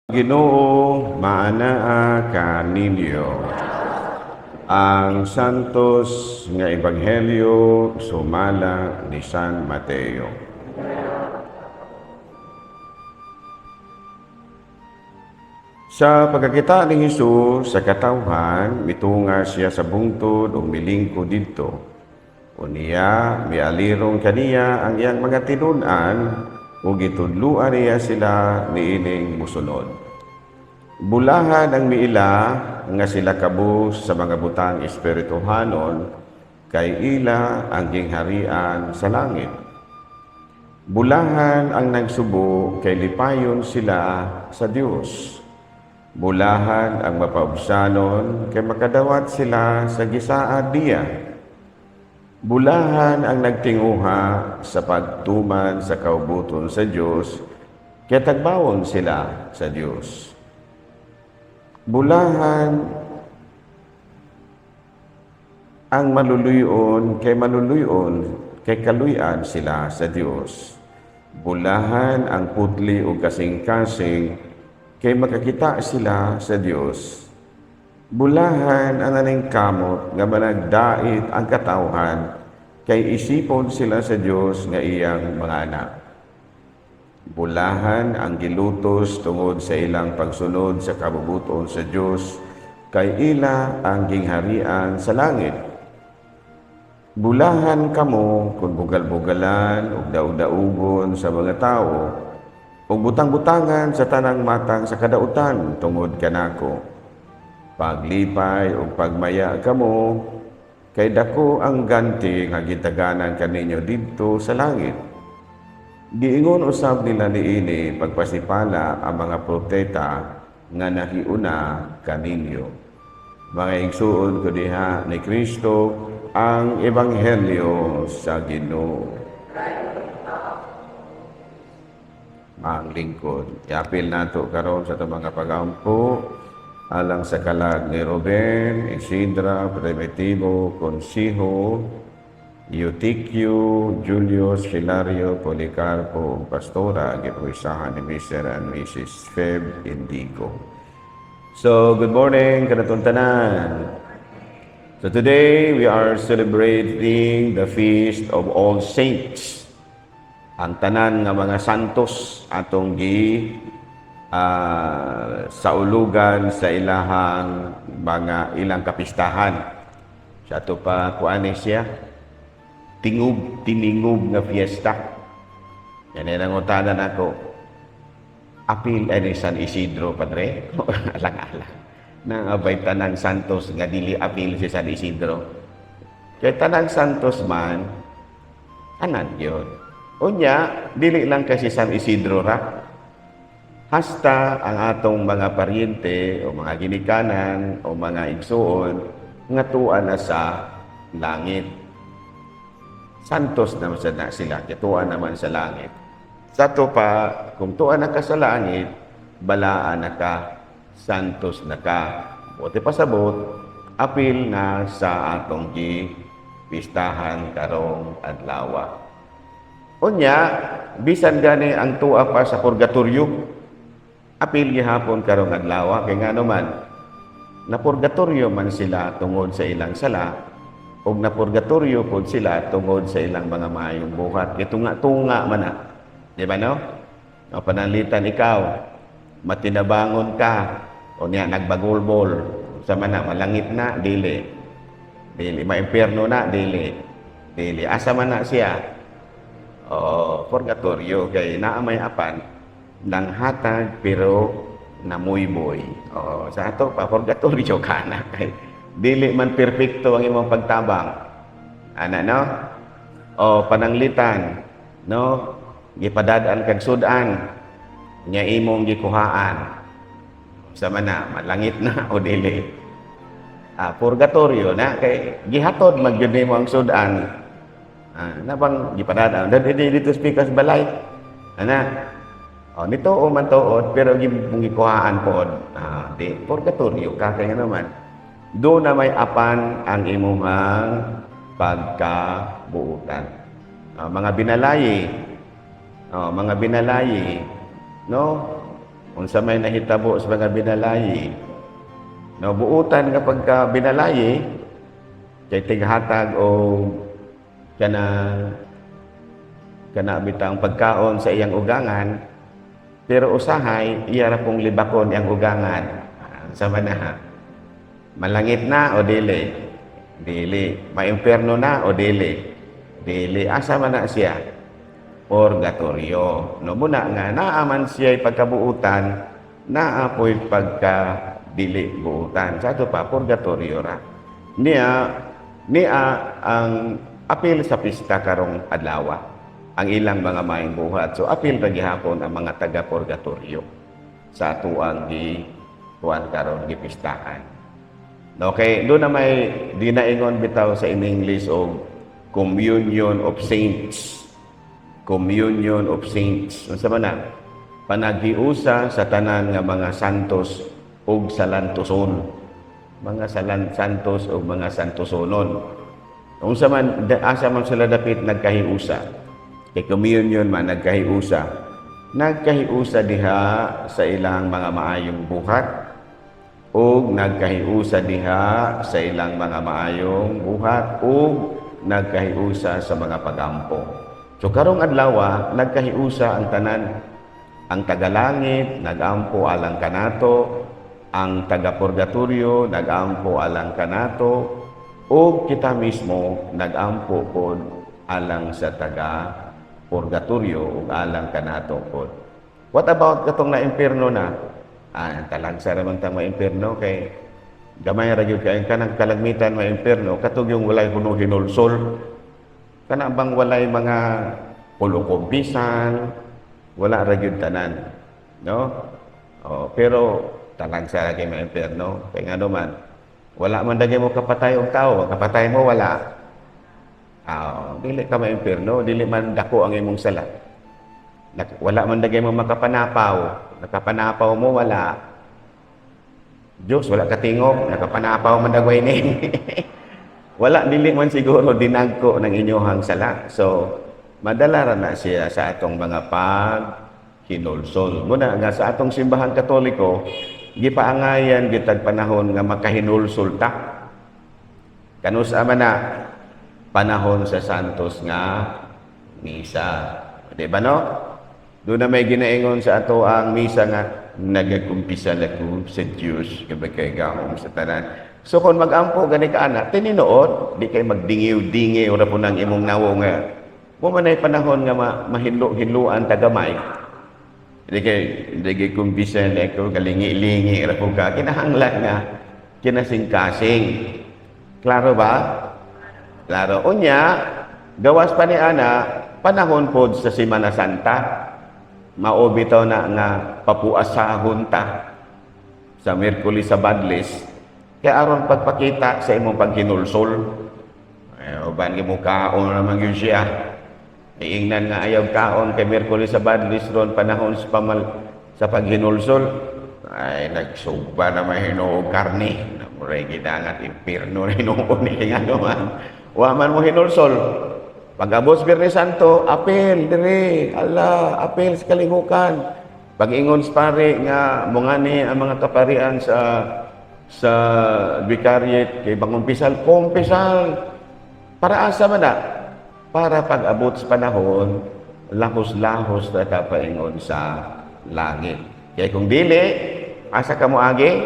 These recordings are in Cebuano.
Ginoo maanaa kaninyo. Ang Santos nga Ebanghelyo sumala ni San Mateo. Sa pagkakita ni Jesus sa katawhan, mitunga siya sa bungtod ug milingkod didto. Unya, mialirong kaniya ang iyang mga tinun-an ug gitudloan niya sila niining mosunod. Bulahan ang miila nga sila kabus sa mga butang espirituhanon, kay ila ang gingharian sa langit. Bulahan ang nagsubo, kay lipayon sila sa Dios. Bulahan ang mapaubsanon, kay makadawat sila sa gisaad niya. Bulahan ang nagtinguha sa pagtuman sa kaubuton sa Dios, kay tagbawon sila sa Dios. Bulahan ang maluluyon, kay maluluyon, kay kaluyan sila sa Dios. Bulahan ang putli o kasing-kasing, kay makakita sila sa Dios. Bulahan ang naningkamot nga managdait ang katawhan, kay isipon sila sa Dios nga iyang mga anak. Bulahan ang gilutos tungod sa ilang pagsunod sa kabubuton sa Dios, kay ila ang gingharian sa langit. Bulahan kamo kung bugal-bugalan ug daog-daugon sa mga tawo ug butang-butangan sa tanang matang sa kadautan tungod kanako. Paglipay ug pagmaya kamo, kay dako ang ganti nga gitaganan kaninyo didto sa langit. Giingon usab nila niini pagpasipala ang mga propeta nga nahiuna kaninyo. Mga igsuon ko diha ni Kristo, ang Ebanghelyo sa Ginoo. Ang lingkod. Iapil nato karon sa atong mga pagampo alang sa kalag ni Ruben, Isidra, Primitivo, Konsiho, Eutiquio, Julius, Hilario, Policarpo, ug Pastora, gipuisahan ni Mr. and Mrs. Feb Indigo. So, good morning, kanatong tanan. So today, we are celebrating the Feast of All Saints. Ang tanan nga mga santos atong gi saulugan sa ilahang mga ilang kapistahan. Sa ato pa kuan siya, tingub tiningub nga fiesta. Yan ay nangutana nako. Apil ay ni San Isidro, padre? Alang-alang. Nang abay tanang santos nga dili apil si San Isidro. Kay tanang santos man, tanan yun. Unya, dili lang kasi San Isidro ra. Hasta ang atong mga paryente o mga ginikanan o mga igsuon nga tuwa na sa langit. Santos naman sa na sila, tuwa naman sa langit. Sa ato pa, kung tuwa na ka sa langit, balaan na ka, santos na ka. Buti pasabot, apil na sa atong gi pistahan karong adlaw. Unya, bisan gani ang tuwa pa sa purgatorio, apil gihapon karong adlaw, kay ngano man, na purgatorio man sila tungod sa ilang sala, ug na purgatorio pod sila tungod sa ilang mga maayong buhat. Gitunga-tunga man na. Di ba no? O pananglitan ikaw, matinabangon ka, o niya nagbagulbol, sa man na, malangit na, dili. Dili, maimpierno na, dili. Dili. Asa man na siya? O, purgatorio, kay naa may apan, nang hatag pero namuyboy. O, sa ato pa, purgatorio ka na. Kay dili man perpekto ang imong pagtabang. Ana, no? O, pananglitan, no? Gipadad-an kag sudan, nya imong gikuhaan. Sa man na, malangit na o dili. Ah, purgatorio na kay gihatod man gyud nimo ang sudan. Ah, na bang gipadad-an dito dito speakers balay. Ana. O nito o man tuod pero gikuhaan pod. Ah, di purgatorio ka kay naman. Do na may apan ang imong pagkabuutan. Ah, mga binalayi. Oh, mga binalayi, no? Unsa may nahitabo sa mga binalayi? No, buutan nga pagka binalayi kay tighatag o kanang kana bitang pagkaon sa iyang ugangan, pero usahay iya ra pong libakon iyang ugangan. Ah, sama na ha. Malangit na o dili? Dili. Maimpierno na o dili? Dili. Asa man na siya? Purgatorio. No, muna nga naaman siya pagkabuutan, naa po'y pagka dili buutan. Sa ato pa, purgatorio ra. Niya niya ang apil sa pista karong adlaw ang ilang mga maayong buhat. So apil ra gihapon ang mga taga purgatorio sa atuang gi kuan karon, gipistahan. Okay, doon na may dinaingon bitaw sa in English og communion of saints. Communion of saints. Unsa man na? Panaghiusa sa tanan nga mga santos ug salantoson. Mga salan santos ug mga santosonon. Unsa man asa man sila dapit nagkahiusa? Kay communion man, nagkahiusa. Nagkahiusa diha sa ilang mga maayong buhat ug nagkahiusa diha sa ilang mga maayong buhat ug nagkahiusa sa mga pagampo. So karong adlaw nagkahiusa ang tanan. Ang tagalangit nagampo alang kanato, ang taga-purgatorio nagampo alang kanato, ug kita mismo nagampo pod alang sa taga purgatorio ug alang kanato pod. What about katong na impierno na? Ah, talagsa ra man ta ma-impierno kay gamay ra gyud kay kanang kalagmitan ma-impierno katong yung walay kuno hinulsol. Kana bang walay mga pulukumpisan, wala ra gyud tanan, no? Oh, pero talagsa ra kay ma-impierno kay ngano man wala man dagay mo kapatay og tawo, kapatay mo wala. Ah, dili ka ma-impierno, dili man dako ang imong sala. Wala man dagay mo makapanapaw, nakapanapaw mo wala. Diyos, wala katingog, nakapanapaw man dagway ni. Wala, dili man siguro dinagko ng inyuhang sala. So, madala ra na siya sa atong mga pag hinulsol. Muna nga sa atong Simbahan Katoliko, gipaangayan gitag panahon nga makahinulsol ta. Kanus-a man na? Panahon sa Santos nga Misa. Di ba, no? Doon na may ginaingon sa ato ang misa nga nagakumpisal ako sa Diyos nga makagagahom sa tanan. So kung magampo gani ka ana, tininood, di kay magdingiw-dingiw ra po ng imong nawong nga. Mo man ay panahon nga mahinlo-hinluan tagamay. Di kay kumpisal ako, galingi-lingi ra po ka, kinahanglan nga kinasing-kasing. Klaro ba? Klaro. Unya, gawas pa ni ana, panahon pod sa Semana Santa. Mao bitaw na nga papuasahon ta sa Miyerkules sa Badlis kay aron pagpakita sa imong paghinulsol. Eh, uban mo kaon naman yun siya. Iingnan nga ayaw kaon kay Miyerkules sa Badlis ron panahon sa pamal sa paghinulsol. Ay, nagsugba na may hinuog karne. Namuray gidangat impirno na hinuon ni nga naman. Wa man mo hinulsol. Pag-abot sa Biyernes Santo, apel dire, ala, apel sa kalihukan. Pag-ingon sa pare nga mungani ang mga kaparian sa vicariate kay pangumpisal, kumpisal. Para asa man na? Para pag-abot sa panahon, lahos-lahos na ka paingon sa langit. Kaya kung dili, asa ka mo agi?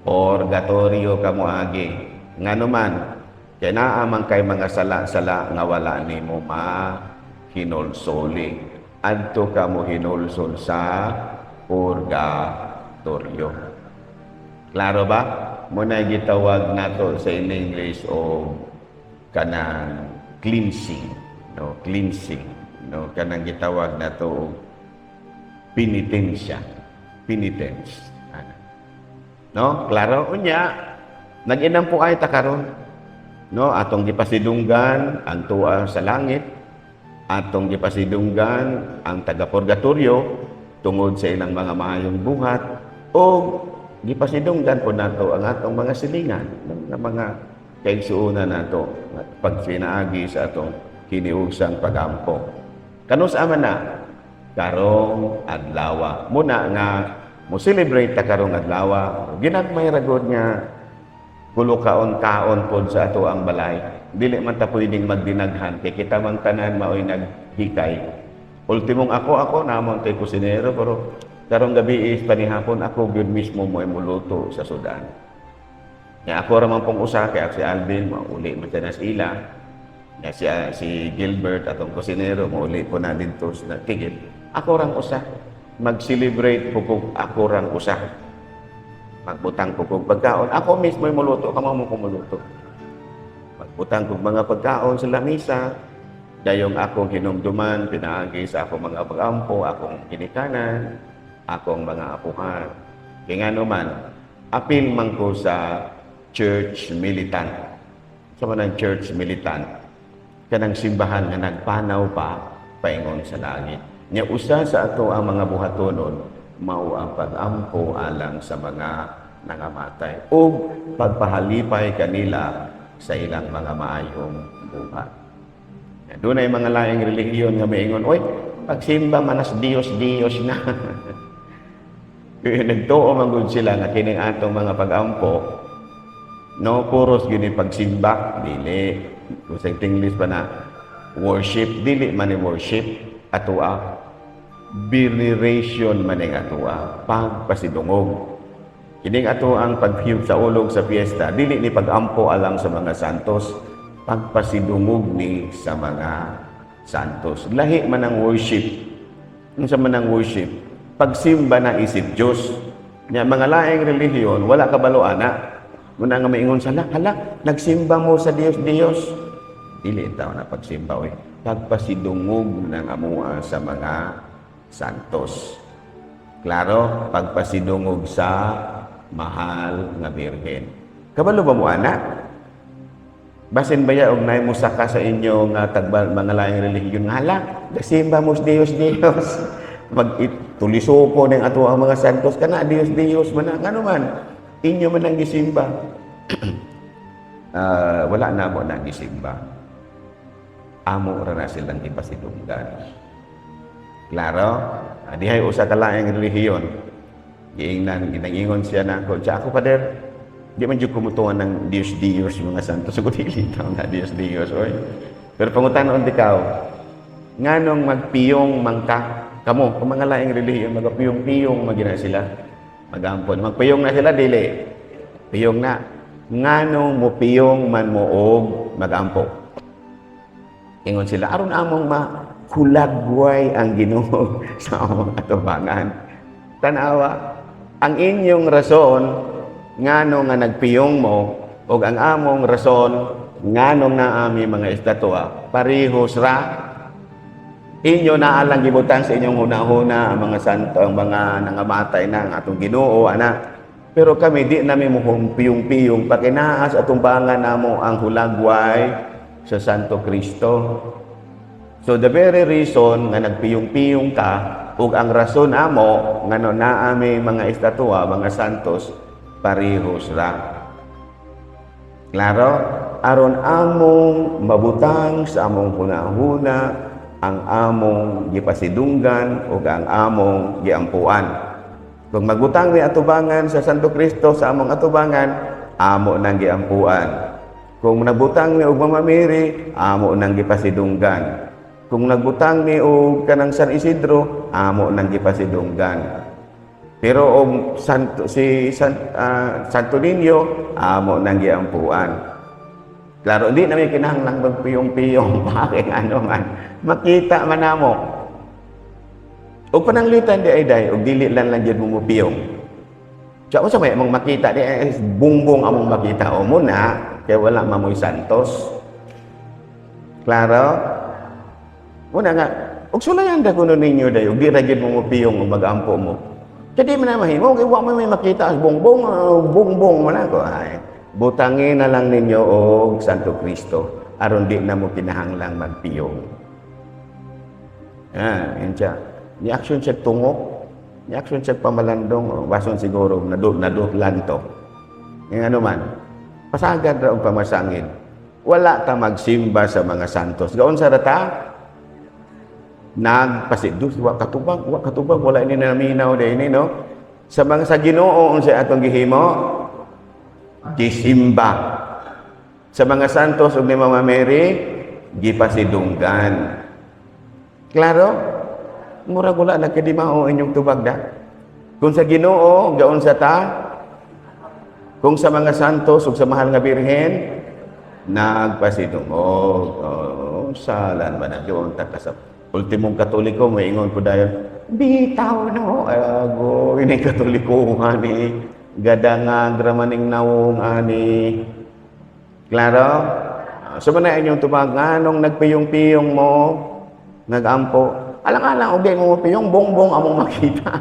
Purgatorio ka mo agi. Ngano man, kay naa man kay mga sala-sala nga wala nimo mahinulsoli. Adto ka mo hinulsol sa purgatorio. Klaro ba? Muna gitawag nato sa in English o kanang cleansing, no? Cleansing, no? Kanang gitawag nato og penitensya, penitence. Ana. No? Klaro unya, nag-inampo ay ta karon. No, atong gipasidunggan ang tuwa sa langit, atong gipasidunggan ang taga-purgatorio tungod sa ilang mga maayong buhat o gipasidunggan po nato ang atong mga silingan, mga kaigsuonan nato pag pinaagi sa atong kiniusang pagampo. Kanus-a man na? Karong adlawa. Muna nga mo celebrate ta karong adlawa. Ginagmay ra gud nga kulo kaon pod sa ato ang balay. Dili man ta pwedeng magdinaghan kay kita mang tanan maoy naghikay. Ultimong ako namon tay kusinero, pero karong gabi is panihapon ako gyud mismo mo muluto sa sudan. Nya ako ra man pong usa kay si Alvin mauli man siya na sa ila. Nya si Gilbert, atong kusinero, mauli po na didto sa Tigil. Ako rang usa mag-celebrate po kog ako rang usa. Magbutang ko kog pagkaon. Ako mismo yung muluto, kamo mo ko muluto. Magbutang kog mga pagkaon sa lamisa. Dayong akong hinumduman, pinaagi sa akong mga pag-ampo, akong ginikanan, akong mga apuhan. Kaya nga naman, apil man ko sa Church Militant. Sa man ang Church Militant, kanang simbahan nga nagpanaw pa paingon sa langit. Nya usa sa ato ang mga buhatonon mao ang pag-ampo alang sa mga nangamatay o pagpahalipay kanila sa ilang mga maayong buhat. Doon ay mga laing relihiyon nga maingon, "Oy, pagsimba manas Diyos, Diyos na." Kaya nagtuo man gud sila nga kining atong mga pag-ampo, no, puros gyud ni pagsimba, dili. Kung sa English pa na worship, dili man ni worship atoa. Veneration man ning atoa, pagpasidungog. Kining ato ang paghiyog sa ulog sa fiesta, dili ni pag-ampo alang sa mga santos, pagpasidungog ni sa mga santos. Lahi man ang worship. Unsa man ang worship? Pagsimba na isip Diyos. Nya mga laing relihiyon, wala kabalo ana. Muna nga maingon sala, "Hala, nagsimba mo sa Dios Dios." Dili taw na pagsimba oy. Pagpasidungog ng amua sa mga santos. Klaro, pagpasidungog sa mahal nga Birhen. Kabalo ba mo ana? Basin baya og naay musaka sa inyo nga tagbal mga laing relihiyon nga, "Hala, nagsimba mo sa Dios Dios." Mag tulisuko ning ato ang mga santos kana Dios Dios man ngano man inyo man ang gisimba. Ah, wala na mo nang gisimba. Amo ra na silang ipasidunggan. Klaro? Ah, dihay usa ka laing relihiyon. Giingnan, ginangingon siya na ako. Siya ako, "Pader, di man jud kumutuan ng Diyos Diyos mga santo." So, dili taw na Diyos Diyos, oy. Pero pangutanon ikaw, nganong magpiyong mangka kamo, kung mga laing relihiyon, magpiyong-piyong magina sila. Magampon. Magpiyong na sila, dili. Piyong na. Nganong mo piyong man mo og magampo? Ingon sila, "Aron among mahulagway ang Ginoo sa among atubangan." Tanawa, ang inyong rason ngano nga nagpiyong mo ug ang among rason nganong naami mga estatwa, parehos ra. Inyo na alang gibutang sa inyong hunahuna ang mga santo, ang mga nangamatay na, ang atong Ginoo ana. Pero kami, di namin mo piyong-piyong pakinaas atong bangan namo ang hulagway sa Santo Kristo. So the very reason nga nagpiyong-piyong ka ug ang rason amo ngano naami mga estatwa, mga santos, parehos ra. Klaro? Aron among mabutang sa among hunahuna ang among gipasidunggan ug ang among giampuan. Kung magbutang ni atubangan sa Santo Kristo sa among atubangan, amo nang giampuan. Kung nagbutang ni og Mama Mary, amo nang gipasidunggan. Kung nagbutang ni og kanang San Isidro, amo nang gipasidunggan. Pero og Santo si Santo Niño, amo nang giampuan. Klaro, hindi namin kinahanglang magpiyong-piyong. Bakit ano man? Makita man namo. O pananglitan di ay day, og dili lang lang jud mo mupiyong. Siya unsa may among makita di ay bungbong among makita o muna kay wala mamoy santos. Klaro? Muna nga, og sulayan da kuno ninyo day, og di ra gyud mo mupiyong o mag-ampo mo. Kaya di man na mahimo, kay wa mo may makita as bongbong, bongbong man ako. Ay, butangin na lang ninyo og Santo Cristo aron di na mo kinahanglang magpiyong. Ah, yun siya. Ni action siya tungok, ni action siya pamalandong, o, bason siguro nadutlan to. Yung ano man, pasagad ra og pamasangin. Wala ta magsimba sa mga santos. Gaon sa rata? Nagpasidus, wa katubag, wa katubag, wala ini naminaw ini, no? Sa mga sa Ginoo, unsa atong gihimo? Gisimba. Sa mga santos ug ni Mama Mary, gipasidunggan. Klaro? Murag wala nagkadimao inyong tubag da. Kung sa Ginoo, gaon sa ta? Kung sa mga santos ug sa mahal nga Birhen, nagpasidungog. Oh, salan ba na doon ta sa ultimong Katoliko, may ingon ko dayon, bitaw no, ago, ini Katoliko ani, gadangag ramaning nawong ani. Klaro? So man inyong tubag, nganong nagpiyong-piyong mo, nagampo, alang-alang, og di mo piyong, bongbong among makita.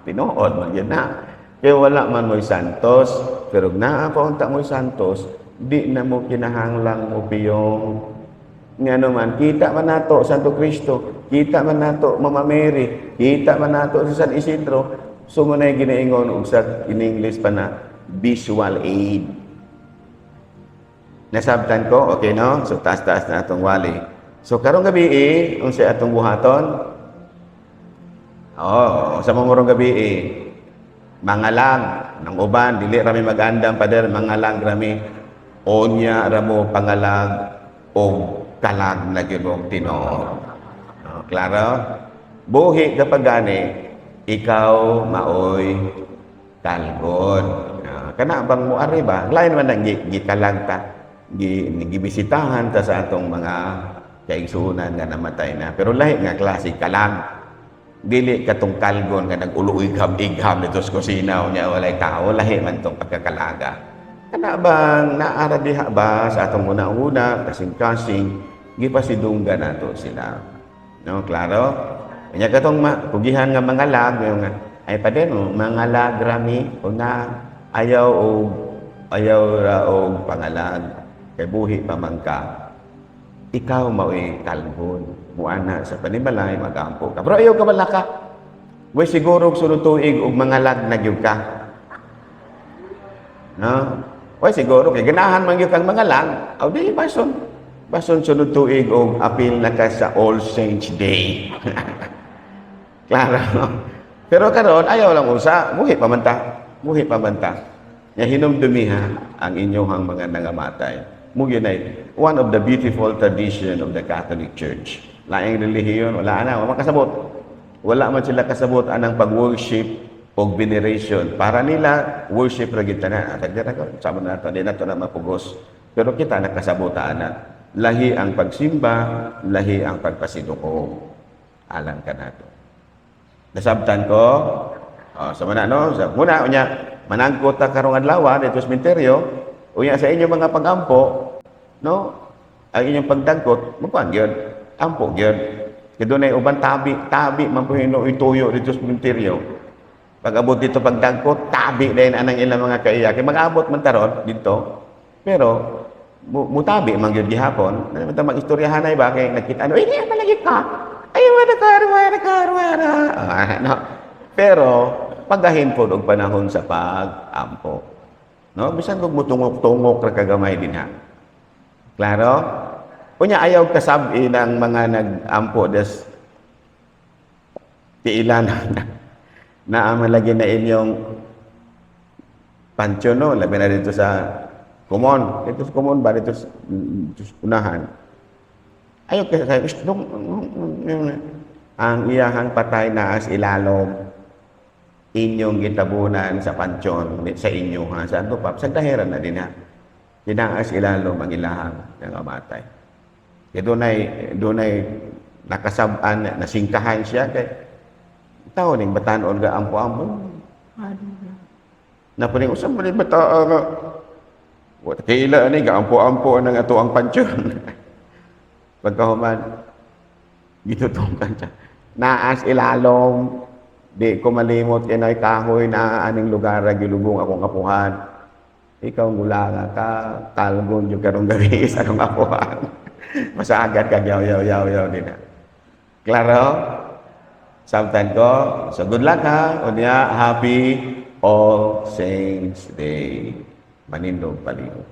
Tinuod man yun na. Kaya wala man mo'y santos, pero naa pa unta mo'y santos, di na mo kinahanglang mo piyong. Nga naman, kita man nato Santo Cristo, kita man nato Mama Mary, kita man nato si San Isidro, so mo na ginaingon og sa in English pa na visual aid. Nasabtan ko, okay no? So taas-taas na atong wali. So karong gabi eh, unsa atong buhaton? Oh, sa mamurong gabi eh, mangalang ng uban, dili rami magandam, pader, mangalang rami. Onya ramo pangalag og kalag na gyud mong tinuod. Oh, klaro? Buhi kapag gani, ikaw maoy kalgon. Ah, kana bang muari ba? Lain man ang gikalag ta. Gibisitahan ta sa atong mga kaigsuonan nga namatay na. Pero lahi nga klase kalag. Dili katong kalgon nga nag-ulo-igham-igham dito sa kusina unya walay tao, lahi man tong pagkakalaga. Kana bang naara diha ba sa atong una-una, kasing-kasing, gipasidunggan nato sila. No, klaro? Kanya katong kugihan nga mga lag, yung nga, ay pa din, oh, mga lag rami, una, ayaw og ayaw ra og pangalag, kay buhi pa man ka. Ikaw mao'y kalgon. Muana sa panimalay, magampo ka. Pero ayaw ka balaka. Way siguro og sunod tuig og mga lag na gyud ka. No? Way siguro kay ganahan man gyud kang mga lag, aw di bason. Bason sunod tuig og apil na ka sa All Saints Day. Klaro. Pero karon ayaw lang usa, buhi pa man ta. Buhi pa man ta. Nya hinumdumi ha ang inyong mga nangamatay. Mo gyud ay one of the beautiful tradition of the Catholic Church. Laing relihiyon, wala na, wala kasabot. Wala man sila kasabot anang pag-worship o veneration. Para nila, worship ra gyud tanan. Ah, tagdira ko, sama na nato, di nato na mapugos. Pero kita nakasabot ana. Lahi ang pagsimba, lahi ang pagpasidungog. Alang kanato. Nasabtan ko? Oh, sa mana no? Sa muna unya manangkot ta karong adlaw dito sa sementeryo, unya sa inyong mga pagampo, no? Ang inyong pagdagkot, magkuan gyud. Ampo gyud. Kay dunay uban tabi, tabi man po ituyo dito sa sementeryo. Pag abot dito pagdagkot, tabi din anang ilang mga kaiya. Kay mag-abot man taron dito. Pero mutabi man gyud gihapon. Ano man mag-istoryahan ay ba kay nagkita ano, ay malagi ka. Ay wala ka, wala ka, wala. Ah, no. Pero pagahin po og panahon sa pag-ampo. No, bisan kung mutungok-tungok ra kagamay dinha. Klaro? Unya ayaw kasab-i ng mga nag-ampo des tiilan na na lagi na inyong pansyon, no, labi na dito sa Common. Dito sa Common ba dito sa unahan. Ayaw kasi ang iyahang patay na as ilalom inyong gitabunan sa pansyon sa inyo ha sa ano pa sa dahiran na din ha dinaas ilalom ang ilahang nangamatay. Kaya dunay nakasab-an, nasingkahan siya kay tao ning batanon ga ampo-ampo. Napuning usab man ni bata nga wa kaila ani ga ampo-ampo nang ato ang pansyon. Pagkahuman gitutungkan siya. Naas ilalom, di ko malimot inay kahoy na aning lugar ra gilubong akong apuhan. Ikaw gulanga ka, kalgon yung karong gabi sa akong apuhan. Masagad ka yaw yaw yaw yaw din na. Klaro? Samtan ko. So good luck ha. Unya, happy All Saints Day. Manindog palihog.